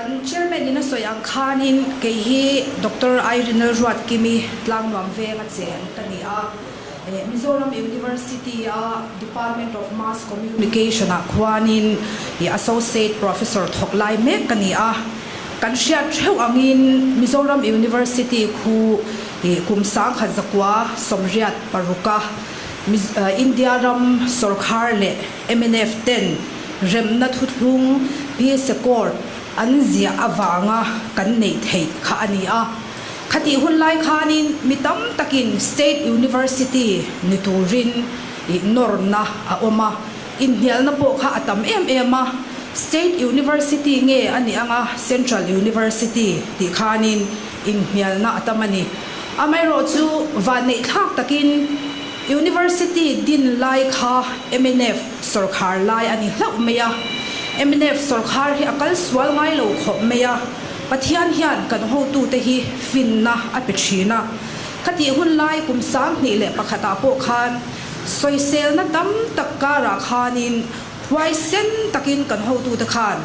Kan Chairman in a sawi ang khanin kei hi Doctor Irene Lalruatkimi Tlangnuam venga cheng ka ni a. Mizoram University a Department of Mass Communication ah khuanin Associate Professor thawk lai mek ka ni a. Kan hriat theuh angin Mizoram University khu kum 1986 a India ram sawrkhar leh mnf ten remna thuthlung Peace Accord an ziah avanga kan neih theih kha a ni a. Khatih hun lai khanin mi tam takin State University ni turin nawrna a awm a, inhnialna pawh kha a tam em em a. State University nge a nih anga Central University tih khanin inhnialna a tam a ni. Amaherawhchu vanneihthlak takin University din lai kha mnf sawrkhar lai a ni hlauh mai a. Mnf sawrkhar hi a kal sual ngai lo khawp mai a. Pathian hian kan hotute hi finna a pe thin a. Khatih hun lai kum 2001 ah pawh khan sawiselna tam tak karah khanin huaisen takin kan hotute khan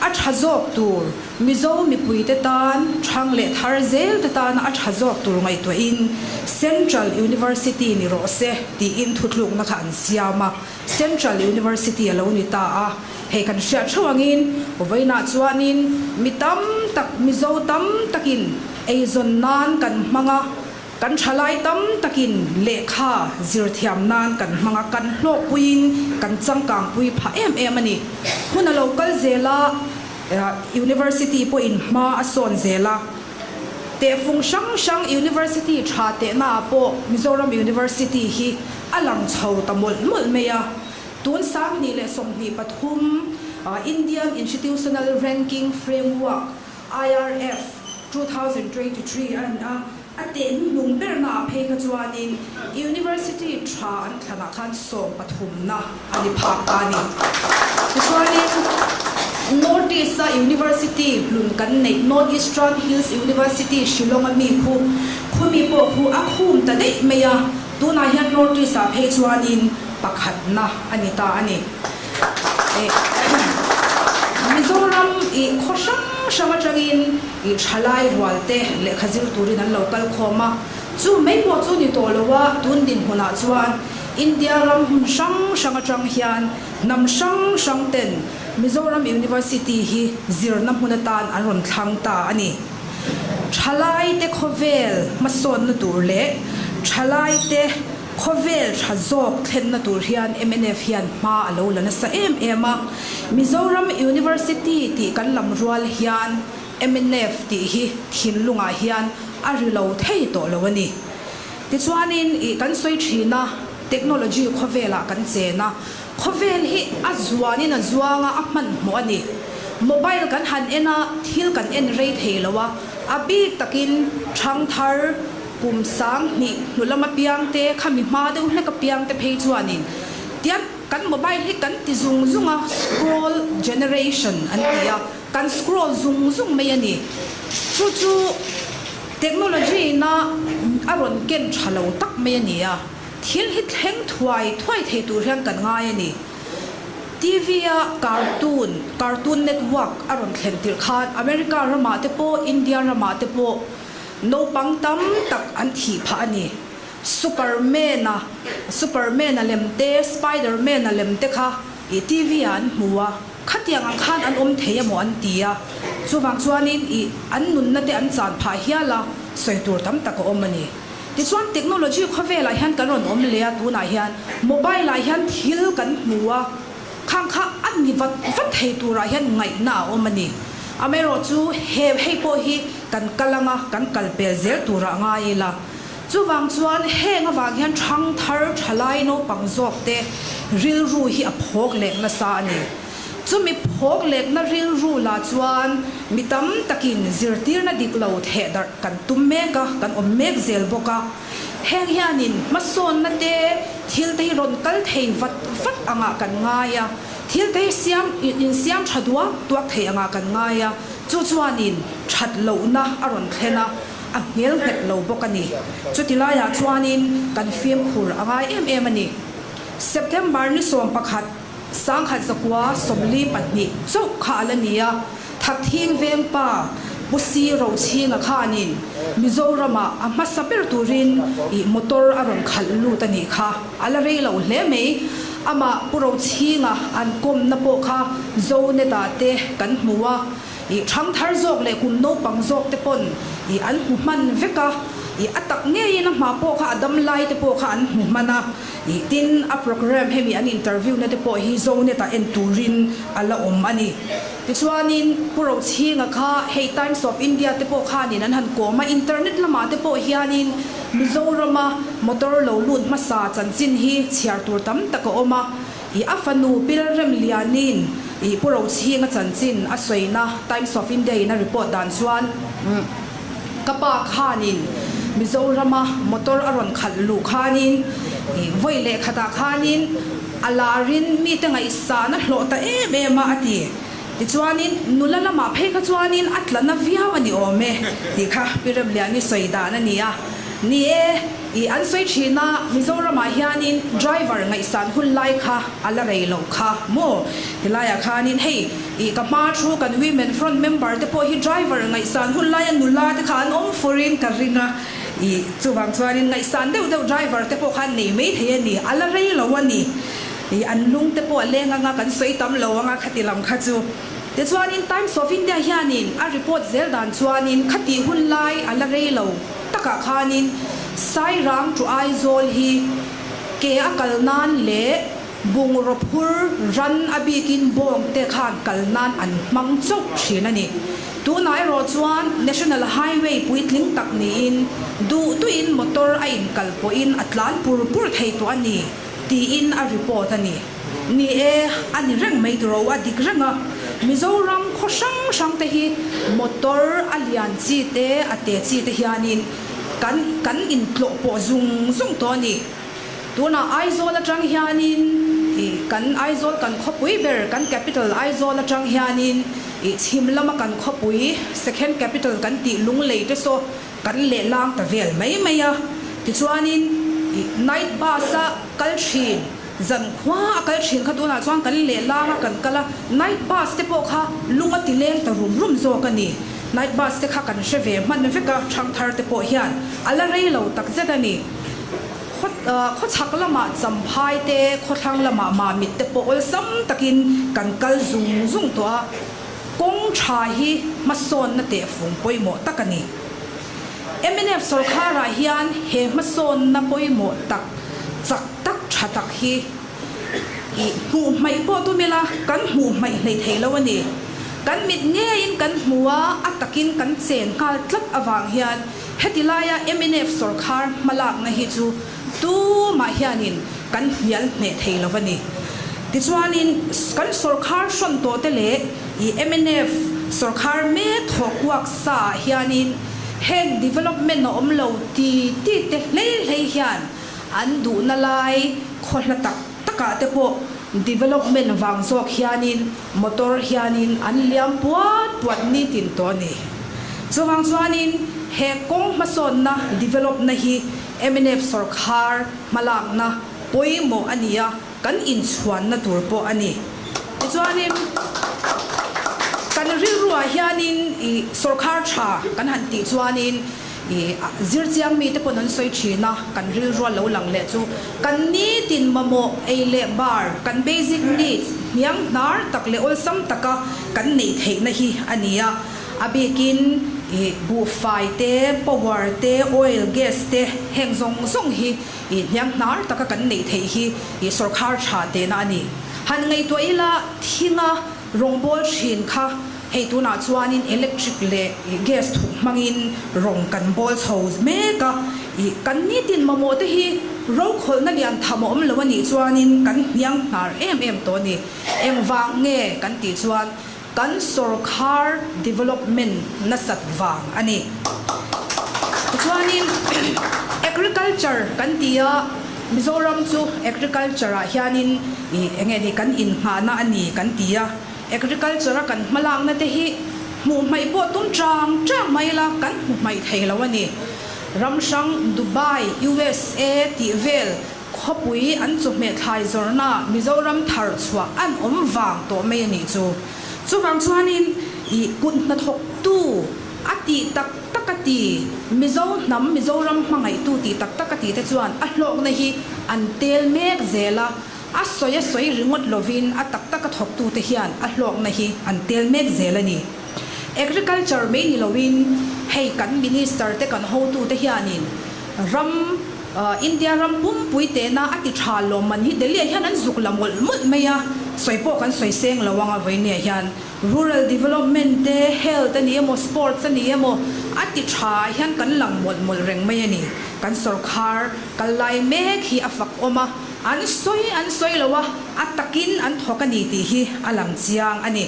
a tha zawk tur Mizo mipuite tan thang leh thar zelte tana a tha zawk tur ngaihtuahin Central University ni rawh se tiin thutlukna kha an siam a. Central University a lo ni ta a, hei kan hriat theuh angin vawiinah chuanin mi tam tak, Mizo tam takin eizawn nan kan hmang a, kan thalai tam takin lehkha zir thiam nan kan hmang a, kan hlawkpuiin kan changkangpui phah em em a ni. Hun a lo kal zel a, University pawhin hma a sawn zel a, tehfung hrang hrang University tha tehnaah pawh Mizoram University hi A lang chho ta mawlh mawlh mai a, tun 2023 Indian Institutional Ranking Framework, IRF, 2023 a ni a, a teh hnuhnung berna ah phei kha chuanin University tha an thlanah khan sawm pathumna a ni phak ta a ni. Tichuanin North East a University hlun kan neih North Eastern Hills University Shillong a mi khu khumi pawh khu a khum ta daih mai a, Tunah hian North East ah phei chuanin pakhatna a ni ta a ni. Mizoram i khaw hrang hrang atangin i thalai rual te lehkha zir turin an lo kal khawm a, chu mai pawh chu ni tawh lo a, tun dinhmunah chuan India ram hmun hrang hrang atang hian hnam hrang hrang ten Mizoram University hi zirna hmun atan an rawn thlang ta a ni. Thalaite khawvel hmasawnna tur leh thalaite khawvel tha zawk thlenna tur hian mnf hian hma a lo la nasa em em a. Mizoram University tih kan lam rual hian mnf tih hi thinlungah hian a ri lo thei tawh lo a ni. Tichuanin ih kan sawi thin a, technology khawvelah kan chen a, Khawvel hi a zuanin a zuang a, a hmanhmawh a ni. Mobile kan han en a, thil kan en rei thei lo a, a bik takin thangthar kum 2000 hnu lama piang te, khami hma deuh hlek a piang te phei chuanin tiang kan mobile hi kan ti zung zung a, scroll generation an ti a, kan scroll zung zung mai a ni. Chu chu technology ina a rawn ken tha lo tak mai a ni a. Thil hi thleng thuai thuai thei tur hian kan ngai a ni. TV a cartoon, Cartoon Network, a rawn thlen tirh khan America ramah te pawh India ramah te pawh naupang tam tak an thih phah a ni. Superman-a, Superman-a lem te, Spider-Man-a lem te kha ih TV ah an hmu a, khatiang ang khan an awm thei emaw an ti a. Chuvang chuanin ih an nunna te an chan phah hial a, sawi tur tam tak a awm a ni. Tichuan technology khawvelah hian kan rawn awm leh a, tunah hian mobile ah hian thil kan hmu a, khang kha a ni vat vat thei turah hian ngaihna a awm a ni. Amaherawhchu he hei pawh hi kan kal anga kan kal pel zel turah ngai ila. Chuvang chuan heng avang hian thang thar thalai naupang zawk te rilru hi a phawk lek nasa a ni. Chumi phawk lekna rilru la chuan mi tam takin zirtirna dik lo theh darh kan tum mek a, kan awm mek zel bawk a. Heng hianin hmasawnna te, thil te hi rawn kal thei vat vat angah kan ngai a, thil te hi siam insiam tha duak duak thei angah kan ngai a, chu chuanin that lohna a rawn thlen a, a hmel nghet lo bawk a ni. Chuti laiah chuanin kan fimkhur a ngai em em a ni. September ni 11. 1942 chauh kha a la ni a. Thakthing veng pa Pu Si Rochhinga khanin Mizoramah a hmasa ber turin ih motor a rawn khalh lut a nih kha. A la rei lo hle mai. Amah Pu Rochhinga an kawmna pawh kha Zonet ah te kan hmu a. Ih thangthar zawk leh kum naupang zawk te pawn ih an hmu hman vek a. Ih a tak ngeiin a hma pawh kha a dam lai te pawh kha an hmu hman a. Ih tin a programme hemi an interview na te pawh hi Zonet ah en turin a la awm a ni. Tichuanin Pu Rochhinga kha hei Times of India te pawh khanin an han kawm a, internet lamah te pawh hianin Mizorama motor lo lut hmasa chanchin hi chhiar tur tam tak a awm a. Ih a fanu Pilrem Lianin ih Pu Rochhinga chanchin a sawina Times of India in a report dan chuan ka pa khanin Mizorama motor a rawn khalh luh khanin ih vawi leh khatah khanin a larin mite ngaihsana hlawh ta em em a a ti. Tichuanin nula lamah phei kha chuanin a tla na viau a ni awm e tih kha Pi Remliani sawi dan a ni a. Ni e, ih an sawi thin a, Mizoramah hianin driver ngaihsan hun lai kha a la rei loh kha maw? Tilaiah khanin hei ih ka hma thu kan Women Front member te pawh hi driver ngaihsan hun laia nula te kha an awm furin ka ring a, ih chuvang chuanin ngaihsan deuh deuh driver te pawh kha an nei mai thei a ni, a la rei lo a ni. Ih an lung te pawh a leng anga kan sawi tam lo anga khati lam kha chu. Tichuanin Times of India hianin a report zel dan chuanin khatih hun lai a la rei lo takah khanin Sairang to Aizawl hi ke a kal nan leh bungraw phur ran a bikin bawng te khan kal nan an hmang chauh thin a ni. Tunah erawh chuan National Highway puitling tak niin duh duhin motor a inkal pawhin a tlan pur pur thei tawh a ni tiin a report a ni. Ni e, a ni reng mai tiro a dik reng a. Mizoram khaw hrang hrang te hi motor a lian chi te a te chi te hianin kan kan intlawh pawh zung zung tawh a ni. Tunah Aizawl atang hianin ih kan Aizawl kan khawpui ber kan capital Aizawl atang hianin ih chhim lama kan khawpui second capital kan tih Lunglei te saw Kan lehlang ta vel mai mai a, tichuanin i night bus a kal thin, zan khua a kal thin kha tunah chuan kan lehlang a kan kal a, night bus te pawh kha lung a ti leng ta rum rum zawk a ni. Night bus te kha kan hre ve hman vek a, thangthar te pawh hian a la rei lo tak zet a ni. Khaw khawchhak lamah Champhai te, khawthlang lamah Mamit te pawh awlsam takin kan kal zung zung tawh a. Kawng tha hi hmasawnna tehfung pawimawh tak a ni. Mnf sawrkharah hian he hmasawnna pawimawh tak, chak tak, tha tak hi i hmuh hmaih pawh tum ila kan hmuh hmaih hleih thei lo a ni. Kan mit ngeiin kan hmu a, a takin kan chen nghal tlat avang hian heti laia mnf sawrkhar hmalakna hi chu Tumah hianin kan hnial hneh thei lo a ni. Tichuanin kan sawrkhar hrawn tawh te leh i mnf sawrkhar mek thawh kuak sa ah hianin heng development a awm lo ti ti te hlei hlei hian an duhna lai khaw hla tak tak ah te pawh development vang zawk hianin motor hianin an liam puat puat nitin tawh a ni. Chuvang chuanin he kawng hmasawnna develop na hi Mnf sawrkhar hmalakna pawimawh a ni a, kan inchhuanna tur pawh a ni. Tichuanin, kan rilruah hianin i sawrkhar tha kan han tih chuanin i zirchiang mite pawn an sawi thin a, kan rilrua lo lang leh chu kan nitin mamawh ei leh bar, kan basic needs hniang hnar tak leh awlsam taka kan neih theihna hi a ni a. A bikin i buhfai te, power te, oil, gas te heng zawng zawng hi i hniang hnar taka kan neih theih hi i sawrkhar tha tehna a ni. Han ngaihtuah ila thinga rawngbawl thin kha hei tunah chuanin electric leh i gas thuk hmangin rawng kan bawl chho mek a, i kan nitin mamawh te hi rokhawlhna lian tham a awm lo a nih chuanin kan hniang hnar em em tawh a ni. Engvang nge kan tih chuan Kan sawrkhar development nasat vang a ni. Tichuanin agriculture kan ti a, Mizoram chu agriculture ah hianin ih eng nge ni kan innghahna a ni kan ti a. Agriculture a kan hmalakna te hi hmuh hmaih pawh tum chang chang mai ila kan hmu hmaih thei lo a ni. Ram hrang Dubai, USA tih vel Khawpui an chawhmeh thlai zawrhna Mizoram thar chhuah an awm vang tawh mai a nih chu. Chuvang chuanin I kut hnathawktu a tih tak tak a ti, Mizo hnam, Mizoram hmangaihtu tih tak tak a tih te chuan a hlawkna hi an tel mek zel a, a sawi a sawi ringawt lovin a tak tak a thawktute hian a hlawkna hi an tel mek zel a ni. Agriculture mai ni loin hei kan Minister te kan hotute hianin ram India ram pumpui tehna a ti tha lawmman hi Delhi ah hian an zuk la mawlh mawlh mai a, sawi pawh kan sawi seng lo anga vawinia hian Rural development te, health a ni emaw, sports a ni emaw a ti tha ah hian kan lang mawlh mawlh reng mai a ni. Kan sorkar kal lai mek hi a fak awm a, an sawi an sawi lo a, a takin an thawk a ni tih hi a lang chiang a ni.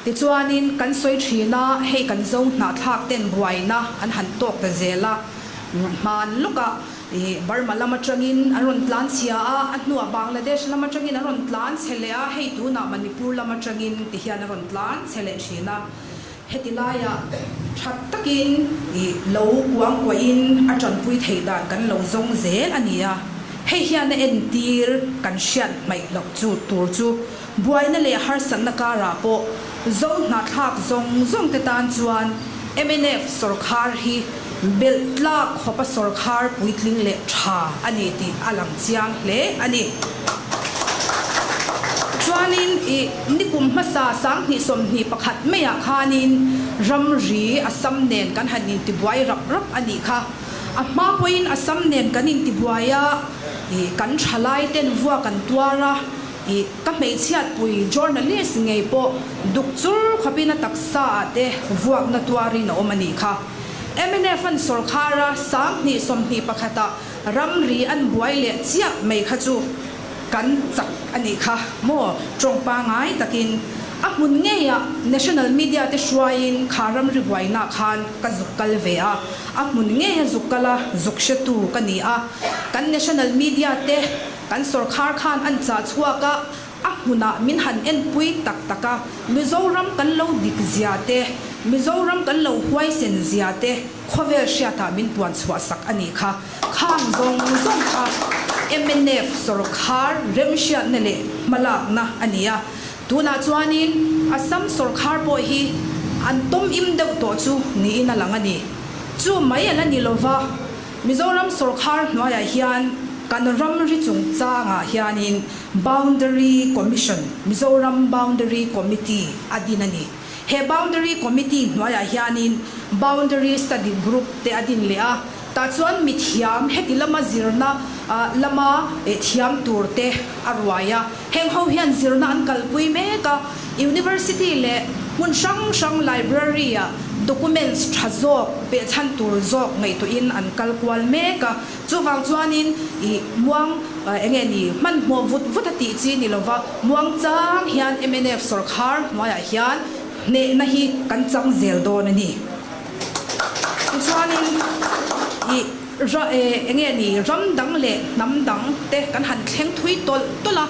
Tichuanin kan sawi thin a, hei kan zo hnahthlak ten buaina an han tawk ta zel a, hman lawkah Ih, Burma lam atangin an rawn tlan chhia a, a hnuah Bangladesh lam atangin an rawn tlan chhe leh a, hei tunah Manipur lam atangin ti hian a rawn tlan chhe leh thin a. Heti laiah tha takin ih lo kuang kuahin a tanpui theih dan kan lo zawng zel a ni a, hei hian a entir kan hriat hmaih loh chu tur chu buaina leh harsatna karah pawh zo hnahthlak zawng zawng te tan chuan mnf sawrkhar hi Belh tlak khawpa sawrkhar puitling leh tha a ni tih a lang chiang hle a ni. Chuanin i nikum hmasa 2021 maiah khanin ramri Assam nen kan han intibuai rap rap a nih kha. A hma pawhin Assam nen kan intibuai a, i kan thalaiten vua kan tuar a, i ka hmeichhiatpui journalist ngei pawh duk chur khawpin a taksa ah te vuakna tuarin a awm a nih kha. Mnf an sawrkhar a, 2021 ah ramri an buai leh chiah mai kha chu kan chak a nih kha maw? Tawng pangai takin a hmun ngeiah national media te hruaiin kha ramri buainah khan ka zuk kal ve a, a hmun ngeia zuk kal a zuk hretu ka ni a, kan national media te kan sawrkhar khan an chah chhuak a, A hmunah min han enpui tak tak a, Mizoram kan lo dik zia te, Mizoram kan lo huaisen zia te khawvel hriatah min puan chhuah sak a nih kha. Khang zawng zawng kha mnf sawrkhar remhriatna leh hmalakna a ni a. Tunah chuanin Assam sawrkhar pawh hi an tawm im deuh tawh chu niin a lang a ni. Chu mai a la ni lova. Mizoram sawrkhar hnuaiah hian kan ramri chungchangah hianin Boundary Commission, Mizoram Boundary Committee, a din a ni. He Boundary Committee hnuaiah hianin Boundary Study Group te a din leh a, tah chuan mithiam heti lama zirna lama thiam tur te a ruai a. Heng ho hian zirna an kalpui mek a, University leh hmun hrang hrang library-ah documents tha zawk pehchhan tur zawk ngaihtuahin an kal kual mek a. Chuvang chuanin i muang eng nge ni hmanhmawh vut vut a tih chi ni lova, muang chang hian mnf sawrkhar hnuaiah hian hnehna hi kan chang zel dawn a ni. Tichuanin i ra eng nge ni ram dang leh hnam dang te kan han thleng thui tawlh tawlh a,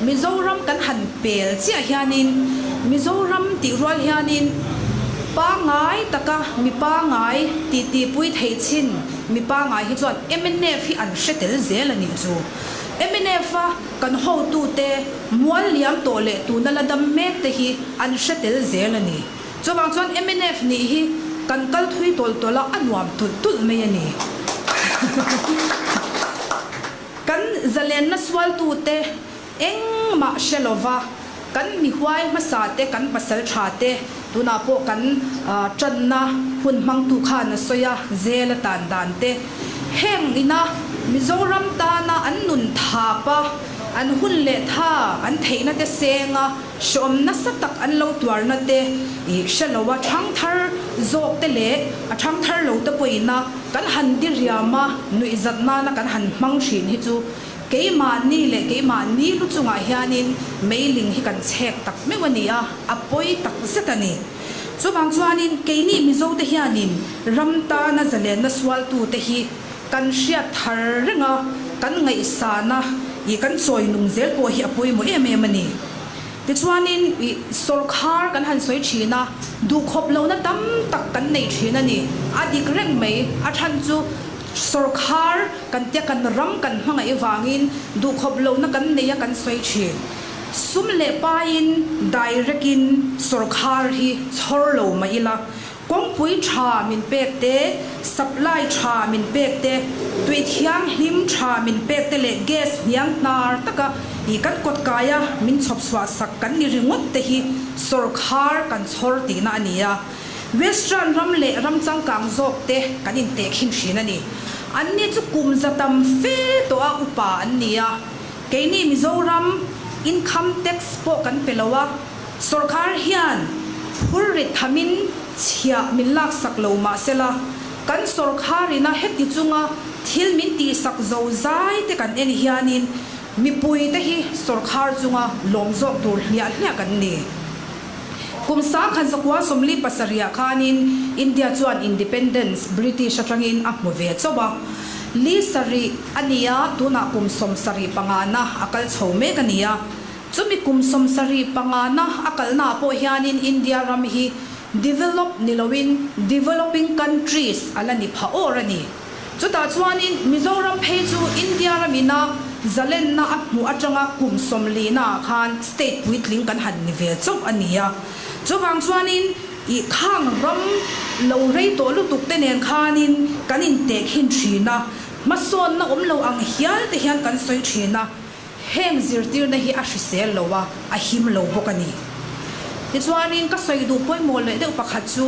Mizoram kan han pel chiah hianin Mizoram tih rual hianin pangngai taka mi pangngai titipui theih chin mi pangngai hi chuan mnf hi an hre tel zel a nih chu. Mnf a kan hotute mual liam tawh leh tuna la dam mek te hi an hre tel zel a ni. Chuvang chuan mnf nih hi kan kal thui tawlh tawlh a, a nuam tulh tulh mai a ni. Kan zalenna sualtute engmah hre lova kan mi huai hmasa te, kan pasal tha te, tunah pawh kan tanna hun hmangtu khan a sawi a, zel a tan dan te, heng ina Mizoram tana an nun thap a, an hun leh tha an theihna te seng a, Hreawm nasa tak an lo tuarna te i hre lo a, thangthar zawk te leh a thangthar lo te pawhin a kan han diriam a, nuihzat nana kan han hmang thin hi chu keimahni leh keimahni lu chungah hianin meiling hi kan chhek tak meuh a ni a, a pawi tak zet a ni. Chuvang chuanin keini Mizo te hianin ram tana zalenna sualtu te hi kan hriat thar reng a, kan ngaihsana ih kan chawi nung zel pawh hi a pawimawh em em a ni. Tichuanin ih sawrkhar kan han sawi thin a, duhkhawp lohna tam tak kan nei thin a ni. A dik reng mai, a chhan chu sawrkhar kan tia kan ram kan hmangaih vangin duhkhawp lohna kan nei a kan sawi thin. Sum leh paiin direct-in sawrkhar hi chhawr lo mah ila, kawngpui tha min pek te, supply tha min pek te, tui thianghlim tha min pek te leh gas hniang hnar taka ih kan kawt kaia min chhawp chhuah sak kan ni ringawt te hi sawrkhar kan chhawr tihna a ni a. Western ram leh ram changkang zawk te kan intehkhin thin a ni. Anni chu kum za tam fe tawh a upa an ni a. Keini Mizoram income tax pawh kan pe lo a, sorkar hian phur rit thamin chhiah min laksak lo mah sela, kan sorkarina heti chunga thil min tihsak zo zai te kan en hianin mipuite hi sorkar chunga lawm zawk tur hliah hliah kan ni. Kum 1947 ah khanin India chuan Independence British atangin a hmu ve chauh a. Li sarih a ni a, tunah kum 75 na a kal chho mek a ni a. Chumi kum 75 na a kalnaah pawh hianin India ram hi develop ni loin developing countries a la ni pha awr a ni. Chutah chuanin Mizoram phei chu India ramina zalenna a hmuh atanga kum 40 naah khan state puitling kan han ni ve chauh a ni a. Chuvang chuanin ih khang ram lo rei tawh lutuk te nen khanin kan intehkhin thin a, hmasawnna awm lo ang hial te hian kan sawi thin a. Heng zirtirna hi a hrisel lo a, a him lo bawk a ni. Tichuanin ka sawi duh pawimawh leh deuh pakhat chu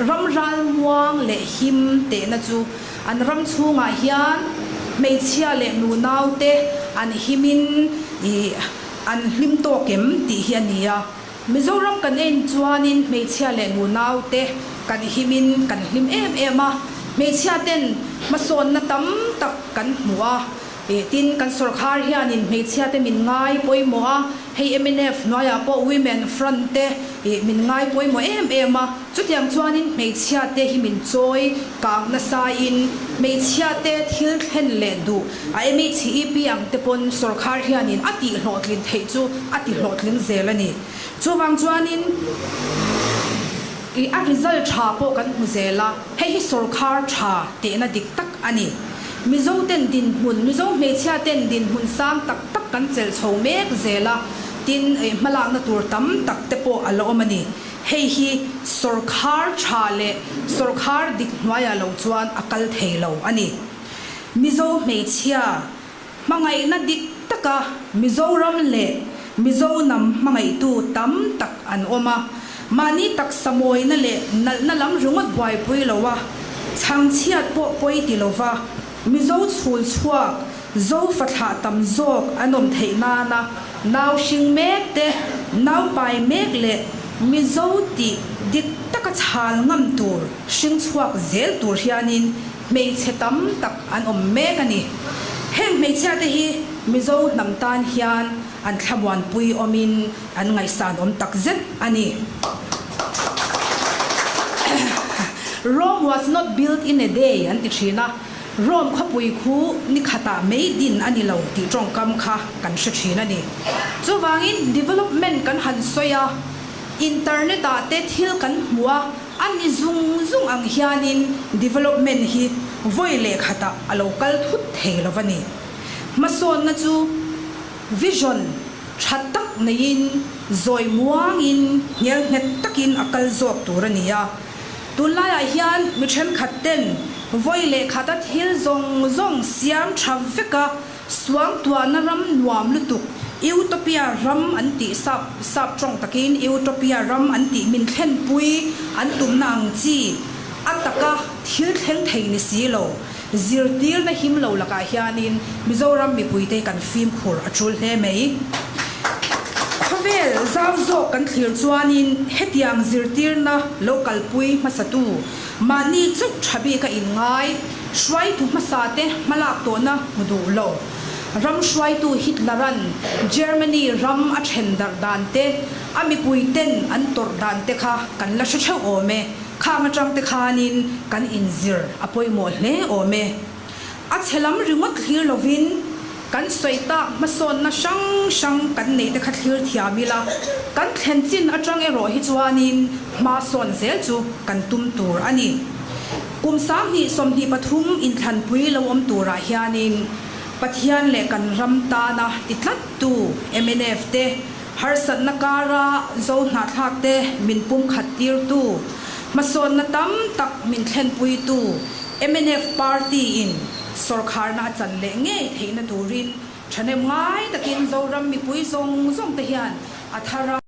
ram ralmuang leh him tehna chu an ram chhungah hian hmeichhia leh nunaute an himin ih an hlim tawk em tih hi a ni a. Mizoram kan en chuanin hmeichhia leh nunaute kan himin kan hlim em em a, hmeichhia ten hmasawnna tam tak kan hmu a. Ih, tin, kan sawrkhar hianin hmeichhiate min ngai pawimawh a, hei mnf hnuaiah pawh Women Front te ih min ngai pawimawh em em a, chutiang chuanin hmeichhiate hi min chawi kang nasain hmeichhiate thil thlen leh duh a MHEP ang te pawn sawrkhar hianin a tihhlawhtlin theih chu a tihlawhtling zel a ni. Chuvang chuanin ih a result tha pawh kan hmu zel a, hei hi sawrkhar tha tehna dik tak a ni. Mizo ten dinhmun, Mizo hmeichhia ten dinhmun sang tak tak kan chelh chho mek zel a, tin hmalakna tur tam tak te pawh a la awm a ni. Hei hi sawrkhar tha leh sawrkhar dik hnuaiah lo chuan a kal thei lo a ni. Mizo hmeichhia hmangaihna dik taka Mizoram leh Mizo hnam hmangaihtu tam tak an awm a, mahni taksa mawina leh nalhna lam ringawt buaipui lo a, chhangchhiat pawh pawi ti lo va, Mizo chhul chhuak Zofa thlah tam zawk an awm theih nana nau hring mek te, nau pai mek leh Mizo tih dik taka chhal ngam tur hring chhuak zel tur hianin Hmeichhe tam tak an awm mek a ni. Heng hmeichhiate hi Mizo hnam tan hian an thlamuanpui awmin an ngaihsan awm tak zet a ni. Rome was not built in a day an ti thin a, Rome khawpui khu ni khatah mei din a ni lo tih tawngkam kha kan hre thin a ni. Chuvangin development kan han sawi a, internet ah te thil kan hmu a, A ni zung zung ang hianin development hi vawi leh khatah a lo kal thut thei lo va ni. Hmasawnna chu vision tha tak neiin zawi muangin nghel nghet takin a kal zawk tur a ni a. Tunlaiah hian mi thenkhat ten vawi leh khata thil zawng zawng siam tha veka Suangtuahna ram nuam lutuk, Utopia ram an tih sap sap tawng takin Utopia ram an tih min thlenpui an tumna ang chi a taka thil thleng thei ni si lo, zirtirna him lo lakah hianin Mizoram mipuite kan fimkhur a tul hle mai. Khawvel zau zawk kan thlir chuanin hetiang zirtirna lo kalpui hmasatu mahni chauh tha bik a inngai. Hruaitu hmasate hmalak tawhna hmu duh lo. Ram hruaitu Hitler-a'n Germany ram a then darh dan te, a mipuiten an tawrh dan te kha kan la hre theuh awm e. Khang atang te khanin kan inzir a pawimawh hle awm e. A chhe lam ringawt thlir lovin kan sawi tak hmasawnna hrang hrang kan neih te kha thlir thiam ila, kan thlen chin atang erawh hi chuanin hma sawn zel chu kan tum tur a ni. Kum 2023 inthlanpui lo awm turah hianin. Pathian leh kan ram tana ti tlattu mnf te, harsatna kara Zo hnahthlak te min pumkhat tirtu, hmasawnna tam tak min thlenpuitu mnf party in sawrkharna a chan leh ngei theihna turin thahnem ngai takin Zoram mipui zawng zawng te hian a thar a.